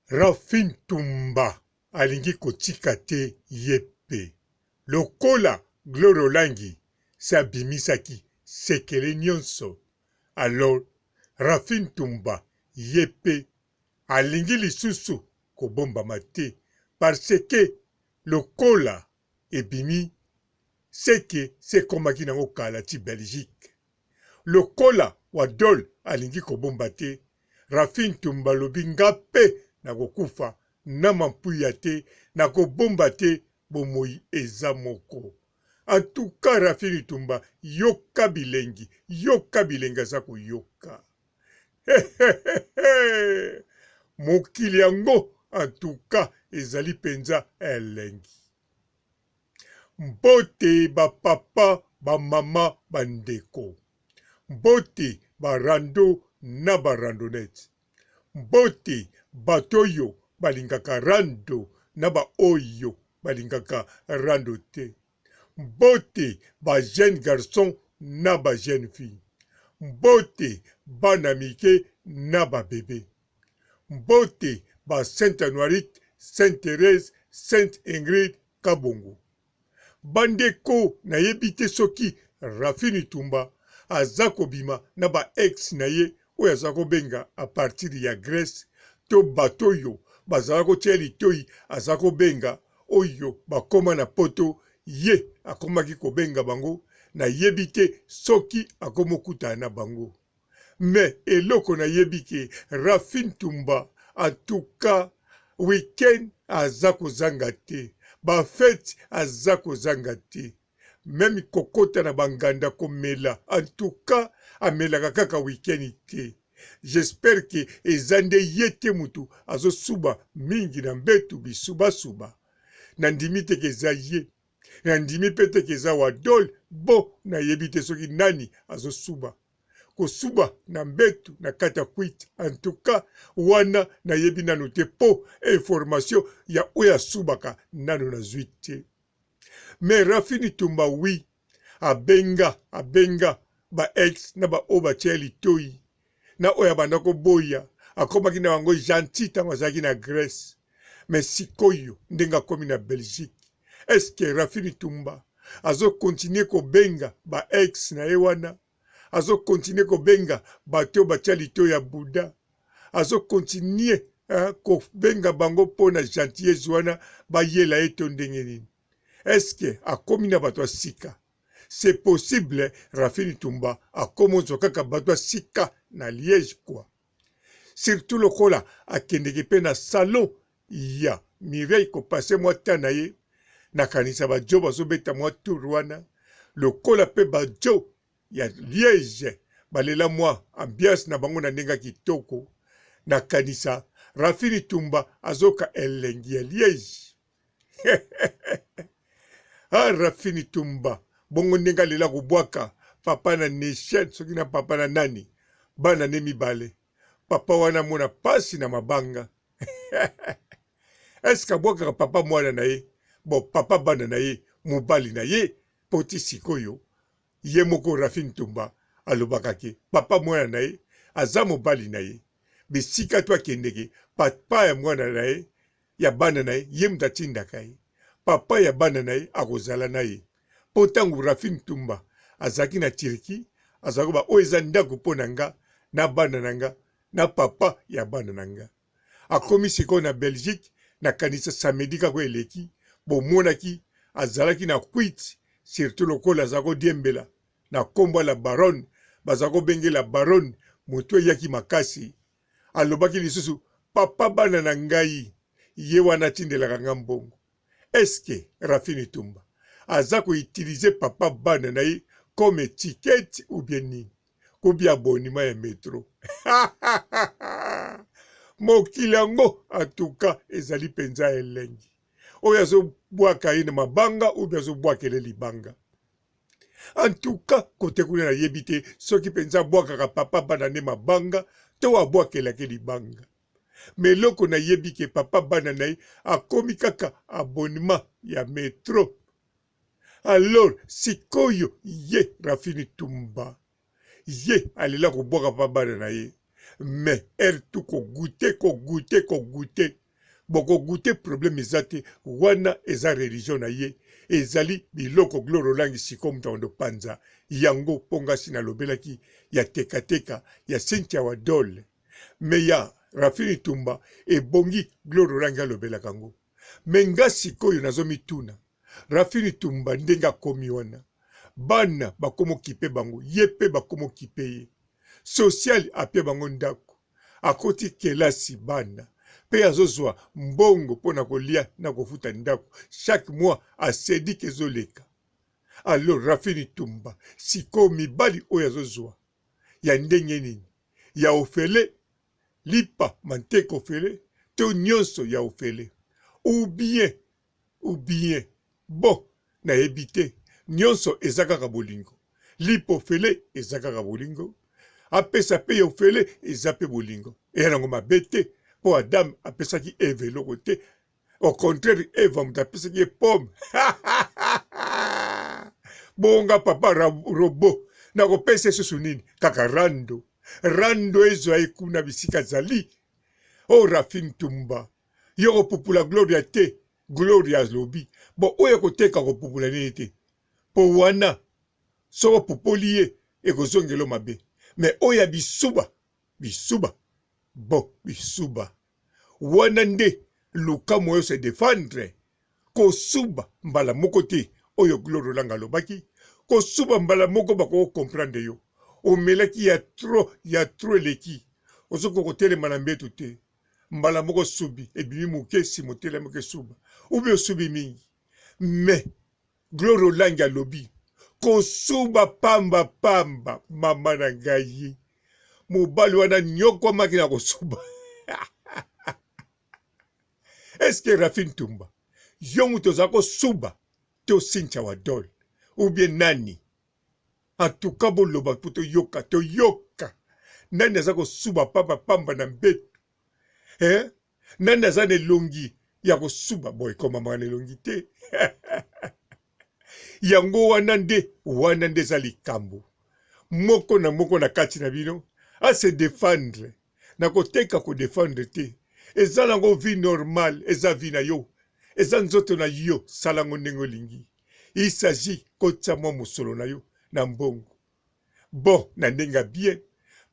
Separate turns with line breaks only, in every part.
Rafi Ntumba alingi kotika te ye pe lokola Gloria Olangi si abimisaki sekele nionso alors Rafi Ntumba ye pe alingi lisusu kobombama te parce que lokola ebimi seke si ekomaki nango kala ti Belgique. Lokola wadol alingi kobomba te, Rafi Ntumba alobi nga pe nakokufa na mampuya te, nakobomba te bomoyi eza moko. En tout cas Rafi Ntumba yoka bilengi, yoka bilengi aza koyoka. Hehehehe mokili yango en tout cas ezali penza elengi. Mbote ba papa, ba mama, ba ndeko. Mbote ba rando na ba randonnettes. Mbote bato oyo balingaka rando na ba oyo balingaka rando te. Mbote ba jeunes garçons na ba jeunes filles. Mbote bana mike na ba bebes. Mbote ba Sainte Anuarite, Sainte Therèse, Sainte Ingrid Kabongo. Ba ndeko nayebi te soki Raphine Tumba aza kobima na ba ex na ye oyo aza kobenga à partir ya Grèce to bato oyo bazala kotia ye litoyi aza kobenga oyo bakoma na poto ye akomaki kobenga bango nayebi te soki akomokutana na bango. Mais eloko na yebi ke Raphine Ntumba en tout cas week-end aza kozanga te, ba fetes aza kozanga te, meme kokota na ba nganda komela en tout cas amelaka kaka week-end te. J'espère que eza nde ye te mutu azo suba mingi na mbetu bisuba suba. Na ndimi te ke eza ye. Na ndimi pe te ke eza wadol bon na yebi te soki nani azo suba kosuba na mbetu na kati ya kwiti en tout cas wana na yebi nanu te po information ya oyo asubaka nanu na zui te mais Raphine Tumba oui abenga abenga ba ex na ba oyo batia ye litoyi na oyo abanda koboya akomaki na bango gentil ntango azalaki na Grèce mais sikoyo ndenge akomi na Belgique est ce que Raphine Tumba azo continuer kobenga ba ex na ye wana azo continuer kobenga bato oyo batia litoyi ya Bouddha azo continuer kobenga bango mpo na gentillesse wana bayela ye to ndenge nini est ce que akomi na bato ya sika C'est possible Raphine Tumba akoma ozwa kaka bato ya sika na Liège quoi. Surtout lokola akendeke pe na salon ya Mireille ko passer mwa temps na ye, nakanisa ba djo bazobeta mwa tour wana, lokola pe ba djo ya Liège balela mwa ambiance na bango na ndenge ya kitoko, nakanisa Raphine Tumba azoka elengi ya Liège. ah Rafini Tumba bongo ndenge alela kobwaka papa na Nation soki na papa na nani bana ne mibale papa wana amona pasi na mabanga est-ce abwakaka papa mwana na ye bon papa bana na ye mobali na ye po ti sikoyo ye moko Rafini Tumba alobaka ke papa mwana na ye aza mobali na ye bisika to akendeke papa ya mwana na ye ya bana na ye, ye moto atindaka ye. Papa ya bana na ye akozala na ye. Mpo ntango Raphine Ntumba azalaki na Turquie, azalaki koloba oyo eza ndako mpo na nga na bana na nga na papa ya bana na nga. Akomi sikoyo na Belgique, nakanisa samedi kaka oyo eleki, bomonaki azalaki na kwiti, surtout lokola azalaki kodiembela na kombo ya la baronne, bazalaki kobenge la baronne, moto eyaki makasi Alobaki lisusu, Papa bana na ngai ye wana atindelaka nga mbongo. Est ce que Raphine Tumba aza ko utiliser papa bana na ye comme etiquette ou bien nini? Ou bien abonnement ya metro? Mokili yango en tout cas ezali penza elengi. Oyo azo bwaka ye na mabanga ou bien azo bwakela ye libanga. En tout cas kote kuna nayebi te soki penza abwakaka papa bana nde mabanga to abwakelaka libanga. Mais eloko nayebi ke papa bana na ye akomi kaka abonnement ya metro. Alors sikoyo ye Raphine Tumba ye alela kobwaka papa bana na ye. Mais heure tout ko goute ko goute ko goute boko goute problème eza te wana eza religion na ye ezali biloko Gloria Olangi sikoyo moto akondo panza yango po nga si nalobelaki ya teka teka ya Cynthia Wadol mais ya Raphine Tumba ebongi Gloria Olangi alobelaka ngo mais nga sikoyo nazo mituna Raphine Tumba ndenge akomi wana bana bakomo kipe bango ye pe bakomo kipe ye social apia bango ndaku akoti kelasi bana pe azozua mbongo pona kolia na kofuta ndaku chaque mois asedic ezoleka alors Raphine Tumba sikoyo mibali oyo azozua ya ndenge nini ya ofele lipa manteka ofele to nionso ya ofele ou bien ou bien bon nayebi te nionso eza kaka bolingo lipa ofele eza kaka bolingo apesa pe ya ofele eza pe bolingo eya nango mabe te po Adam apesaki Eve eloko te au contraire Eva moto apesaki ye pomme bonga papa robot nakopesa ye susu nini kaka rando rando ezwa ye kuna bisika azali o oh, Raphine Tumba Yo kopupula gloria te gloria alobi bon oyo akoteka akopupula nini te po wana soki opupoli ye ekozongela yo mabe mais oyo ya bisuba bisuba bon bisuba wana nde luka moyen se defendre kosuba mbala moko te oyo gloria olanga alobaki kosuba mbala moko bako comprendre yo omelaki ya trop ya trop eleki ozokoka kotelema na mbetu te mbala moko osubi ebimi moke nsima otelemi oke suba ou bien osubi mingi mais Gloria Olangi alobi kosuba pamba pamba mama na ngai mobali wana anyokwamaki na kosuba est-ce que Raphine Ntumba yo moto oza kosuba to Cynthia Wadol ou bien nani En tout cas boloba po toyoka toyoka nani aza kosuba pamba pamba na mbetu eh? Nani aza na elongi ya kosuba bon ekomamaka na elongi te yango wana nde wana nde eza likambo moko na moko na kati na bino a se defendre na koteka ko defendre te eza nango vie normale eza vie na yo eza nzoto na yo sala yango ndenge olingi Il s'agit kotia mwa mosolo na yo na mbongo bon na ndenge ya bien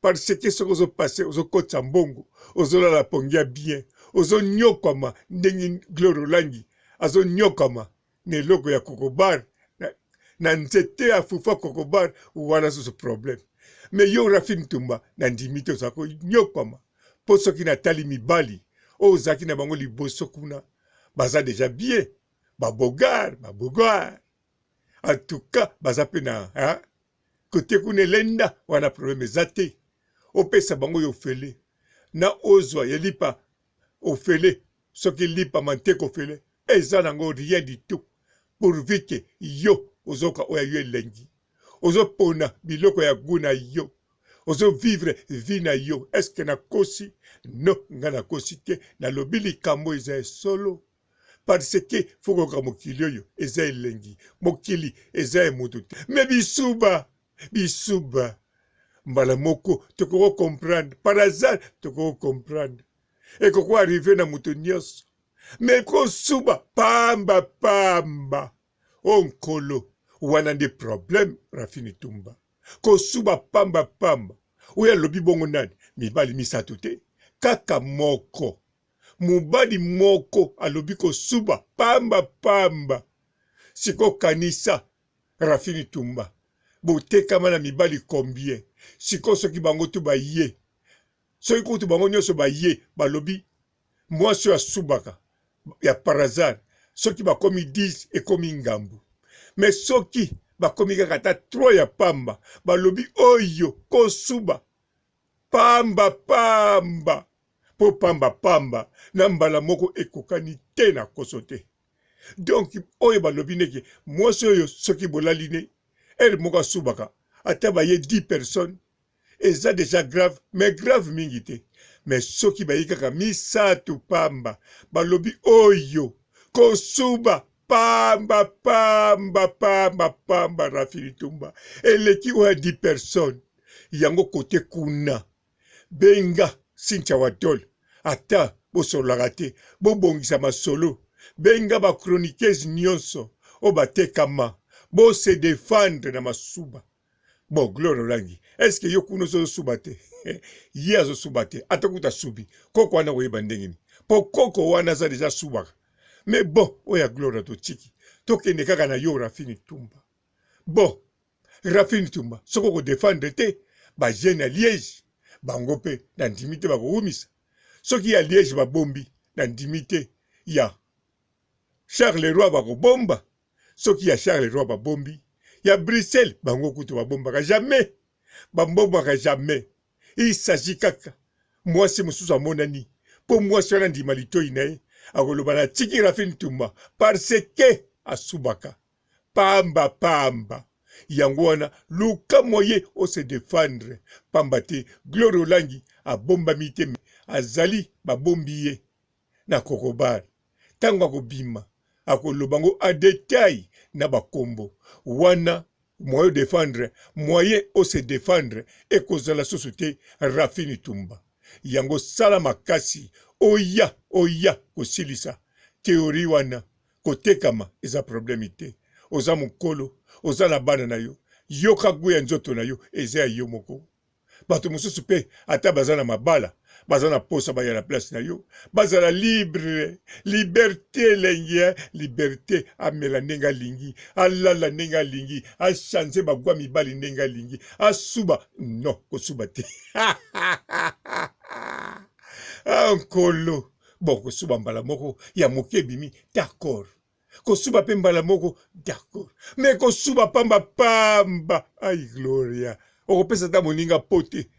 parce que soki ozo passe ozokotisa mbongo ozolala pongi ya bien ozonyokwama ndenge Gloria Olangi azonyokwama na eloko ya kokobar na, na nzete ya fufu kokobar wana susu problème mais yo Rafi Ntumba na ndimi te ozala konyokwama mpo soki natali mibali oyo ozalaki na bango liboso kuna baza deja bien ba bogar ba bogar en tout cas baza pe na hein? kote kuna elenda wana problème eza te opesa bango yo ofele na ozwa ya lipa ofele soki lipa manteka ofele eza nango rien du tout pourvu que yo ozoka oyo yo elengi ozopona biloko ya gout na yo ozo vivre vie na yo est ce que nakosi no nga nakosi te nalobi likambo eza ya solo parce que faut koyoka mokili oyo eza elengi mokili eza ya moto te me bisuba bisuba mbala moko tokoki comprendre par hasard tokoki comprendre ekoki arrive na moto nyonso me kosuba pamba pamba o oh, nkolo wana nde problème rafini tumba kosuba pamba pamba oyo alobi bongo nani mibali misato te kaka moko Mobali moko alobi kosuba pamba pamba. Sikoyo kanisa Raphine Tumba botekama na mibali combien? Sikoyo soki bango tout baye soki kutu bango nionso baye balobi mwasi oyo asubaka ya par hasard soki bakomi 10 ekomi ngambu mais soki bakomi kaka ata 3 ya pamba balobi oyo kosuba pamba pamba po pamba pamba na mbala moko ekokani te na koso te donc oyo balobi ndeke mwasi oyo soki bolali ne heure moko asubaka ata baye 10 personnes eza deja grave mais grave mingi te mais soki baye kaka misato pamba balobi oyo kosuba pamba pamba pamba pamba Rafi Lutumba eleki oyo ya 10 personnes yango kote kuna. Benga Cynthia Watol ata bosololaka te, bobongisa masolo. Benga ba chroniqueuses nionso oyo batekama, bo se defendre na masuba. Bon Gloria Olangi, est ce que yo kuna ozo suba te? Ye azo suba te, ata kutu asubi, koko wana akoyeba ndenge nini? Po koko wana aza dejà asubaka. Mais bon, oyo ya Gloria totiki, tokende kaka na yo Raphine Tumba. Bon, Raphine Tumba, soki oko defendre te ba jeunes ya Liège, bango pe nandimi te bakowumisa. Soki ya Liège babombi, nandimi te ya Charleroi bakobomba. Soki ya Charleroi babombi, ya Bruxelles bango kutu babombaka jamais, babombaka jamais. Il s'agit kaka mwasi mosusu amonani mpo mwasi wana andima litoyi na ye, akoloba natiki Raphine Tumba parce que asubaka pamba pamba. Yango wana luka moyen o se defendre pamba te Gloria Olangi abombami te mais azali babombi ye na kokobar tango akobima akoloba ngo a detail na ba kombo wana moyen o defendre moyen o se defendre ekozala susu te Raphine Tumba yango sala makasi oya oya kosilisa theorie wana kotekama eza problème te oza mukolo oza na bana na yo yoka gout ya nzoto na yo eza ya yo moko Bato mosusu pe ata baza na mabala baza na posa baya na place na yo bazala libre liberte elengi eh? Liberte amela ndenge alingi alala ndenge alingi achange bagwa mibali ndenge alingi asuba no kosuba te ah, nkolo bon kosuba mbala moko ya moke ebimi d'accord Kosuba pe mbala moko d'accord mais kosuba pamba pamba ai gloria okopesa ata moninga pote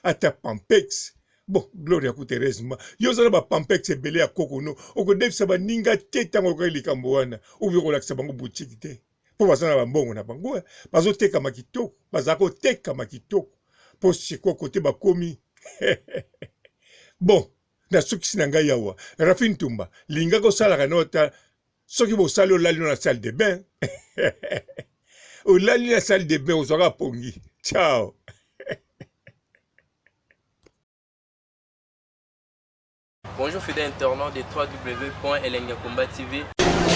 ata pampex bon gloria kuta heureusement yo oza na ba pampex ebele ya koko no okodefisa baninga te ntango okokaki likambo wana obi okolakisa bango boutique te mpo baza na bambongo na bango eh. bazotekama kitoko baza kotekama kitoko mpo sikoyo kote bakomi bon Nasukisi na ngai awa. Raphine Ntumba, lingaka osalaka no ata soki bosali olali no na salle de bain. Olali na salle de bain ozwaka pongi. Ciao.
Bonjour fidèles internautes de www.elengiyakomba TV.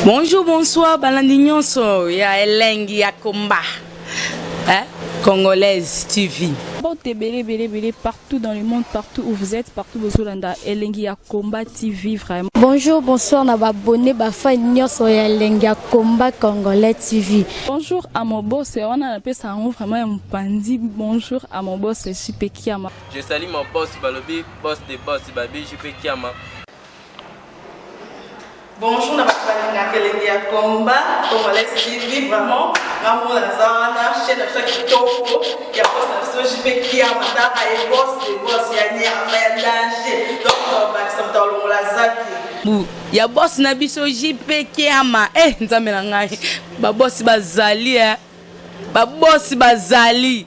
Bonjour, bonsoir, balandi nyonso ya Elengi ya Komba. Hein? Congolaise TV.
Mbote ebele ebele ebele partout dans le monde partout où vous êtes partout bozolanda elengi ya combat TV vraiment.
Bonjour bonsoir na ba abonné ba fan nyonso ya elengi ya combat congolais TV.
Bonjour à mon boss wana napesa yango vraiment ya mopanzi bonjour à mon boss JP Kiama.
Je salue mon boss balobi boss de boss babi JP Kiama.
Bonjour na bato balingaka elengi ya combat congolais TV vraiment nga moko naza wana chaîne na biso ya kitoko ya boss na biso JP Kiama tala ye boss de boss ya nyama ya danger donc tobakisa moto alongola zaki
Bu ya boss na biso JP Kiama eh nzambe na ngai ba boss bazali eh ba boss bazali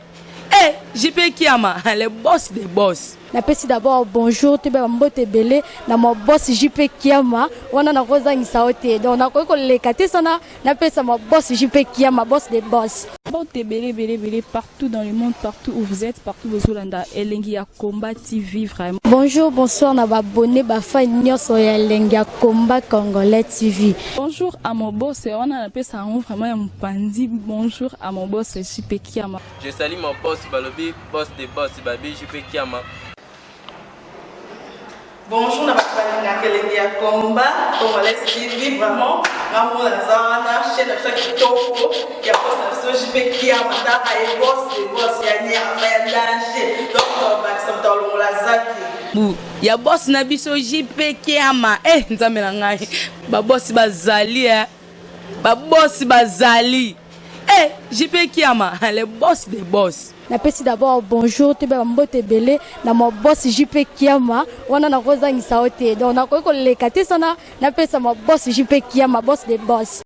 eh JP Kiama le boss de boss.
Napesi d'abord bonjour toyeba ba mbote ebele na mon boss JP Kiama wana nakozangisa yo te donc nakoki koleka te sana napesa mon boss JP Kiama boss de boss.
Mbote ebele ebele ebele partout dans le monde partout où vous êtes partout bozolanda elengi ya combat TV vraiment.
Bonjour bonsoir na ba abonne ba fan nionso ya elengi ya combat congolais TV.
Bonjour à mon boss wana napesa yango vraiment ya mopanzi bonjour à mon boss JP Kiama.
Je salue mon boss balobi boss de boss babi JP Kiama.
Bonjour na bato balingaka elengi ya combat congolais TV vraiment nga moko naza wana chaîne na biso ya kitoko ya boss na biso JP Kiama tala ye boss de boss ya nyama ya danger donc tobakisa moto alongola zaki
Bu ya boss na biso JP Kiama eh nzambe na ngai ba boss bazali eh ba boss bazali eh JP Kiama le boss de boss.
Napesi d'abord bonjour toyeba ba mbote ebele na mon boss JP Kiama wana nakozangisa yo te donc nakoki koleka te sana napesa mon boss JP Kiama boss de boss.